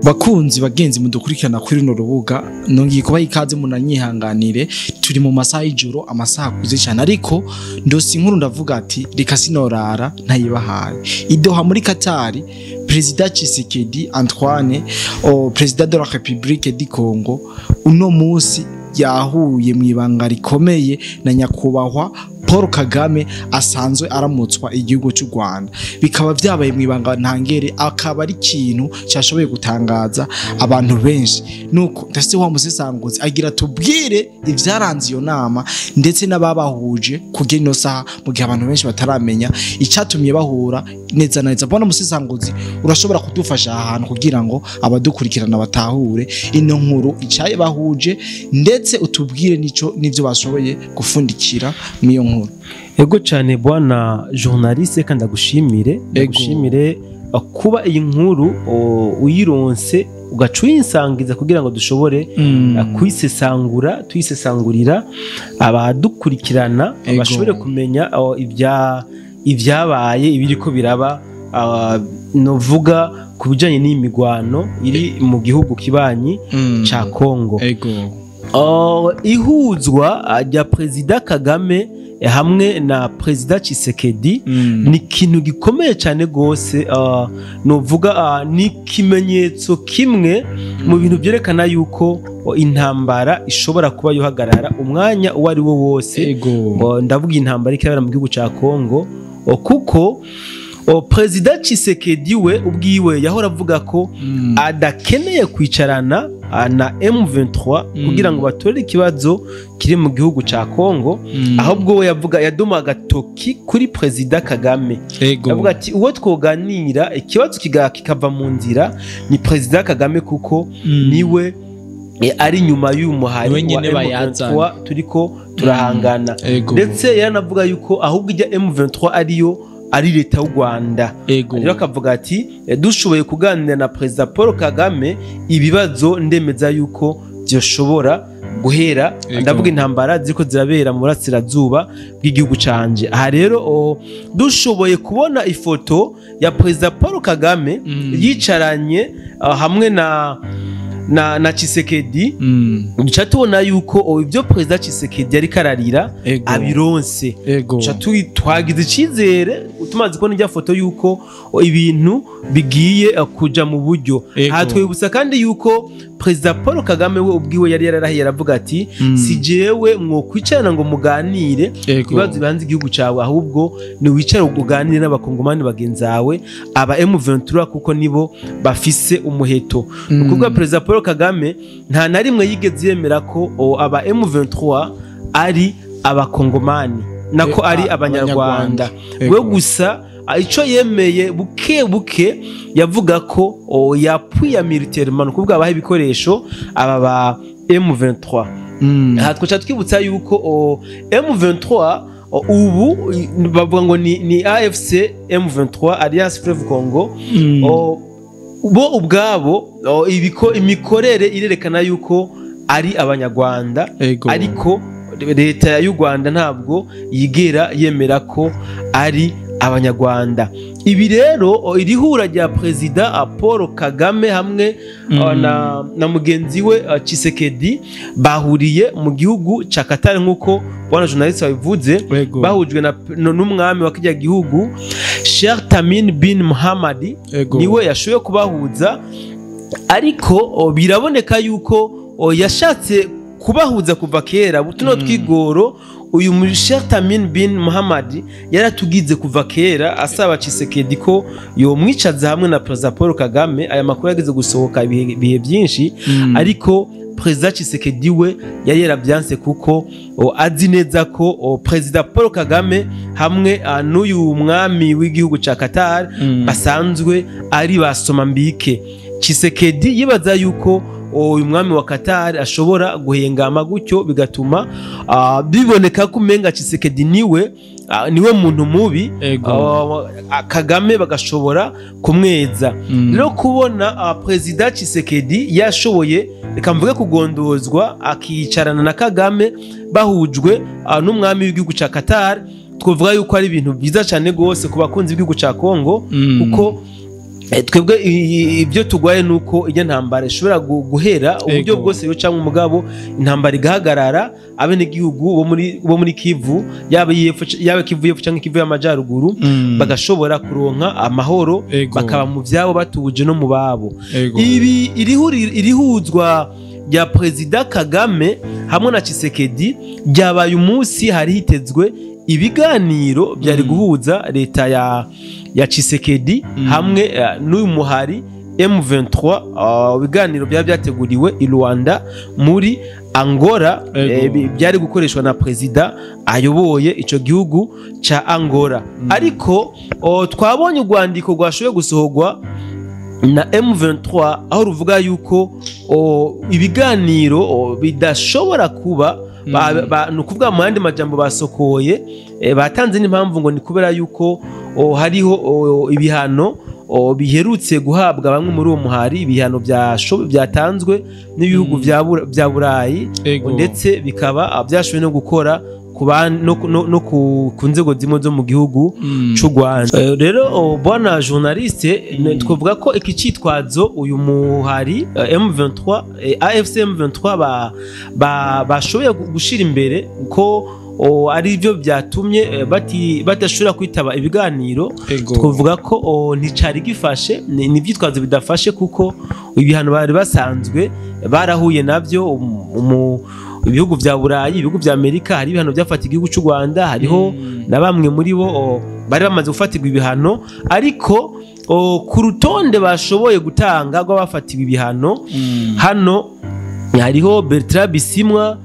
Bakunzi, bagenzi mudukurikirana kuri runo rubuga, nongeye kubaha ikaze. Munanyihanganire, turi mu masaha y'ijoro, amasaha akuze cyane, ariko ndose inkuru ndavuga ati reka sinorara ntayibahaye. I Doha muri Katari, Perezida Tshisekedi Antoine, o Président de la République du Congo, uno munsi yahuye mu ibanga rikomeye na nyakubahwa Paul Kagame asanzwe aramutswa igihugu cy'u Rwanda. Bikaba byabaye mu ibanga ntangere, akaba ari ikintu cyashoboye gutangaza abantu benshi. Nuko ndetse wa musesanguzi agira tubwire ivyaranze iyo nama ndetse n'ababahuje kugera ino saha, mu gihe abantu benshi bataramenya icyatumye bahura neza na neza. Bwana musesanguzi, urashobora kudufasha aha hantu kugira ngo abadukurikirana batahure ino nkuru, icayibahuje, ndetse utubwire nico n'ivyo bashoboye gufundikira mw'iyo nkuru? Ego cyane, bwana journaliste, kandi ndagushimire, ndagushimire kuba iyi nkuru uyironse ugaca uyinsangiza kugira ngo dushobore kuyisesangura, tuyisesangurira abadukurikirana bashobore kumenya ibyabaye, ibiriko biraba, novuga ku bijanye n'iyi migwano iri mu gihugu kibanyi ca Kongo. Ihuzwa rya Perezida Kagame hamwe na Perezida Tshisekedi ni ikintu gikomeye cyane gose, novuga ni ikimenyetso kimwe mu bintu byerekana yuko intambara ishobora kuba yohagarara umwanya uwo ari wo wose. Ndavuga intambara iriko irabera mu gihugu ca Kongo, kuko Perezida Tshisekedi we ubwiwe yahora avuga ko adakeneye kwicarana na M23 kugira ngo batore ikibazo kiri mu gihugu ca Kongo, ahubwo we yavuga, yadoma agatoki kuri Perezida Kagame. Yavuga ati uwo twoganira ikibazo kikava mu nzira ni Perezida Kagame, kuko niwe ari nyuma y'uyu muhari Niwe wa nyene M23 bayazana. turiko turahangana. Ndetse yaranavuga yuko ahubwo ijya M23 ariyo ari leta y'u Rwanda. Rero akavuga ati dushoboye kuganira na Perezida Paul Kagame, ibibazo ndemeza yuko byoshobora guhera. Ndavuga intambara ziriko zirabera mu burasirazuba bw'igihugu canje. Aha rero dushoboye kubona ifoto ya Perezida Paul Kagame yicaranye hamwe na Tshisekedi, duca tubona yuko ibyo Perezida Tshisekedi yariko ararira abironse. Duca twagize icizere tumaze kubona ijya foto yuko ibintu bigiye kuja mu buryo. Aha twibutsa kandi yuko Perezida Paul Kagame we ubwiwe yari yararahiye, aravuga ati si jewe mwokwicarana ngo muganire ibibazo bihanze igihugu cawe, ahubwo ni wicare uganire n'abakongomani bagenzawe aba M23, kuko nibo bafise umuheto. Ni ukuvuga Perezida Paul Kagame nta na rimwe yigeze yemera ko aba M23 ari abakongomani, nako ari abanyarwanda. We gusa ico yemeye buke buke, yavuga ko yapuya militairement, ni ukuvuga abaha ibikoresho aba ba M23. Aha twaca twibutsa yuko M23 ubu bavuga ngo ni AFC M23, Alliance Fleuve Congo. Bo ubwabo imikorere irerekana yuko ari abanyarwanda, ariko leta y'u Rwanda ntabwo yigera yemera ko ari abanyarwanda. Ibi rero iri hura rya Perezida Paul Kagame hamwe na mugenzi we Tshisekedi, bahuriye mu gihugu ca Qatar nk'uko bwana journaliste babivuze, bahujwe n'umwami wa kirya gihugu, Sheikh Tamim bin Muhammad. Niwe yashoboye kubahuza, ariko biraboneka yuko yashatse kubahuza kuva kera. Tuno twigoro uyu Sheikh Tamim bin Muhammad yaratugize kuva kera, asaba Tshisekedi ko yomwicaza hamwe na Perezida Paul Kagame. Aya makuru yageze gusohoka ibihe byinshi, ariko Perezida Tshisekedi we yari yaravyanse, kuko azi neza ko Perezida Paul Kagame hamwe n'uyu mwami w'igihugu ca Qatar basanzwe ari basoma mbike. Tshisekedi yibaza yuko uyu mwami wa Qatar ashobora guhengama gutyo, bigatuma biboneka ko umenga Tshisekedi niwe muntu mubi, Kagame bagashobora kumweza. Rero kubona Perezida Tshisekedi yashoboye, reka mvuge kugondozwa, akicarana na Kagame bahujwe n'umwami w'igihugu ca Qatar, twavuga yuko ari ibintu byiza cyane gose ku bakunzi b'igihugu ca Congo, kuko Twebwe ibyo tugwaye nuko ijya ntambara ishobora guhera uburyo bwose yo cyangwa umugabo intambara igahagarara, abenegihugu bo muri Kivu, yaba yaba Kivu y'epfo cyangwa Kivu y'amajaruguru, bagashobora kuronka amahoro, bakaba mu byabo batuje no mu babo. Ibi irihuzwa rya Perezida Kagame hamwe na Tshisekedi ryabaye umunsi hari hitezwe ibiganiro byari guhuza leta ya Tshisekedi hamwe n'uyu muhari M23. Ibiganiro byari byateguriwe i Rwanda muri Angola, byari gukoreshwa na Perezida ayoboye ico gihugu ca Angola. Ariko twabonye urwandiko rwashoboye gusohorwa na M23 aho ruvuga yuko ibiganiro bidashobora kuba. Nukuvuga mu yandi majambo basokoye, batanze n'impamvu ngo ni kubera yuko hariho ibihano biherutse guhabwa bamwe muri uwo muhari, ibihano byatanzwe n'ibihugu bya Burayi, ndetse bikaba byashoboye no gukora no ku nzego zimwe zo mu gihugu cy'u Rwanda. Rero bwana journaliste, twavuga ko iki cyitwazo uyu muhari M23 AFC M23 bashoboye gushira imbere ko ari byo byatumye badashobora kwitaba ibiganiro, twavuga ko nticari gifashe, ni ibyitwazo bidafashe kuko ibihano bari basanzwe barahuye nabyo mu ibihugu bya Burayi, ibihugu bya Amerika. Hari ibihano byafatiwe igihugu cy'u Rwanda, hariho na bamwe muri bo bari bamaze gufatirwa ibihano, ariko ku rutonde bashoboye gutanga rw'abafatiwe ibihano hano hariho Bertrand Bisimwa,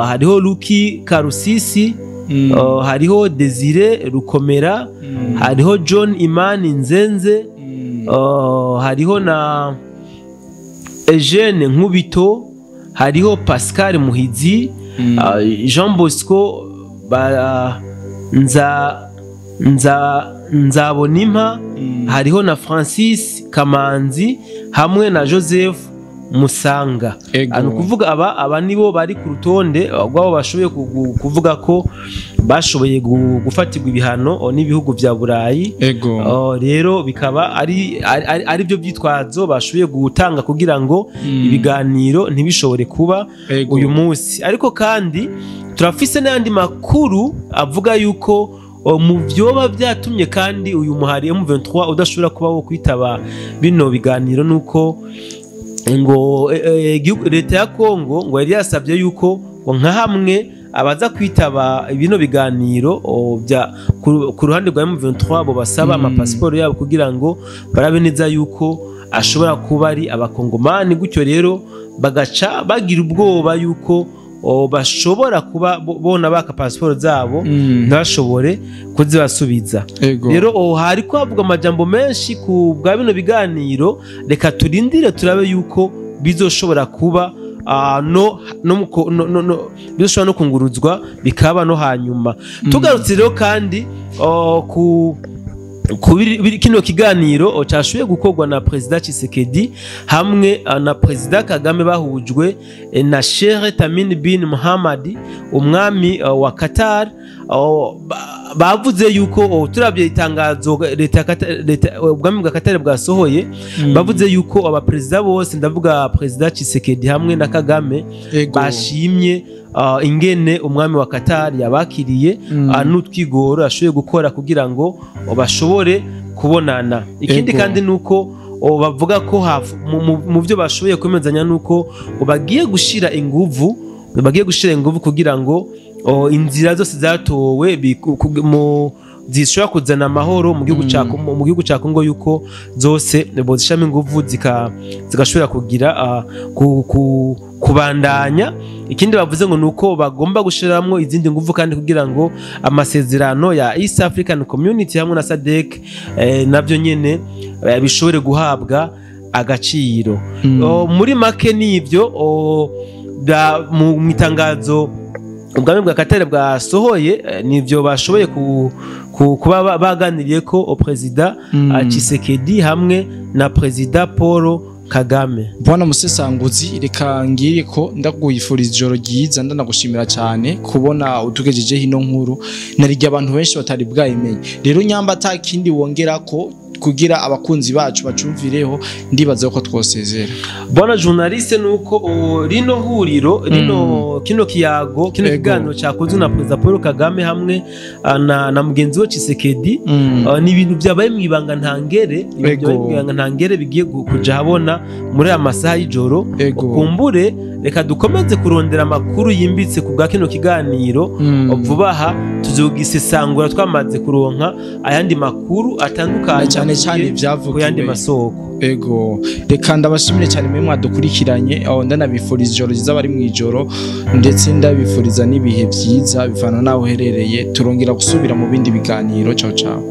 hariho Luki Karusisi, hariho Desire Rukomera, hariho John Imani Nzenze, hariho na Eugene Nkubito, hariho Pascal Muhizi, Jean Bosco Nzabonimpa, hariho na Francis Kamanzi hamwe na Joseph Musanga. Ano kuvuga aba nibo bari ku rutonde rwabo bashoboye kuvuga ko bashoboye gufatirwa ibihano n'ibihugu bya Burayi. Rero bikaba ari byo byitwazo bashoboye gutanga kugira ngo ibiganiro ntibishobore kuba uyu munsi. Ariko kandi turafise n'andi makuru avuga yuko mu byoba byatumye kandi uyu muhari M23 udashobora kuba wo kwitaba bino biganiro nuko ngo leta ya Kongo ngo yari yasabye yuko ngo nka hamwe abaza kwitaba bino biganiro bya ku ruhande rwa M23 bo basaba amapasiporo yabo kugira ngo barabe neza yuko ashobora kuba ari abakongomani, gutyo rero bagaca bagira ubwoba yuko bashobora kuba bona baka pasiporo zabo ntibashobore kuzibasubiza. Rero hari kwavuga amajambo menshi ku bwa bino biganiro, reka turindire turabe yuko bizoshobora kuba no bizoshobora no kunguruzwa bikaba no hanyuma. Tugarutse rero kandi ku kino kiganiro cyashoboye gukorwa na Perezida Tshisekedi hamwe na Perezida Kagame bahujwe na Sheikh Tamim bin Muhammad umwami wa Qatar, bavuze yuko turabye itangazo leta ubwami bwa Qatar bwasohoye, bavuze yuko abaperezida bose, ndavuga Perezida Tshisekedi hamwe na Kagame, bashimye ingene umwami wa Qatar yabakiriye n'utwigoro ashoboye gukora kugira ngo bashobore kubonana. Ikindi kandi nuko bavuga ko mu byo bashoboye kwemezanya nuko bagiye gushira inguvu, kugira ngo inzira zose zatowe zishobora kuzana amahoro mu gihugu cya Kongo yuko zose bozishamo inguvu zigashobora kugira kubandanya. Ikindi bavuze ngo nuko bagomba gushiramwo izindi nguvu kandi kugira ngo amasezerano ya East African Community hamwe na SADC nabyo nyene bishobore guhabwa agaciro. Muri make nivyo mu itangazo ubwami bwa Qatar bwasohoye nivyo bashoboye kuba baganiriye ko Perezida Tshisekedi hamwe na Perezida Paul Kagame. Bwana Musesanguzi, reka ngire ko ndagwifuriza ijoro ryiza, ndanagushimira cyane kubona utugejeje hino nkuru narijya abantu benshi batari bwayimenye. Rero nyamba atakindi wongera ko kugira abakunzi bacu bacumvireho, ndibaza ko twosezera. Bwana journaliste, nuko rino huriro, rino kino kiyago, kino kiganiro cyakozwe na Perezida Paul Kagame hamwe na mugenzi we Tshisekedi, ni ibintu byabaye mu ibanga ntangere, ibintu byabaye mu ibanga ntangere bigiye kuja habona muri aya masaha y'ijoro. Kumbure reka dukomeze kurondera amakuru yimbitse ku bwa kino kiganiro. Vuba aha tuzogisesangura twamaze kuronka ayandi makuru atandukanye Na cyane cyane avuye ku yandi ivyavugiwe. masoko. Ego, reka ndabashimire cyane mwe mwadukurikiranye, aho ndanabifuriza ijoro ryiza bari mu ijoro, ndetse ndabifuriza n'ibihe byiza bivana n'aho uherereye. Turongera gusubira mu bindi biganiro. Ciao ciao.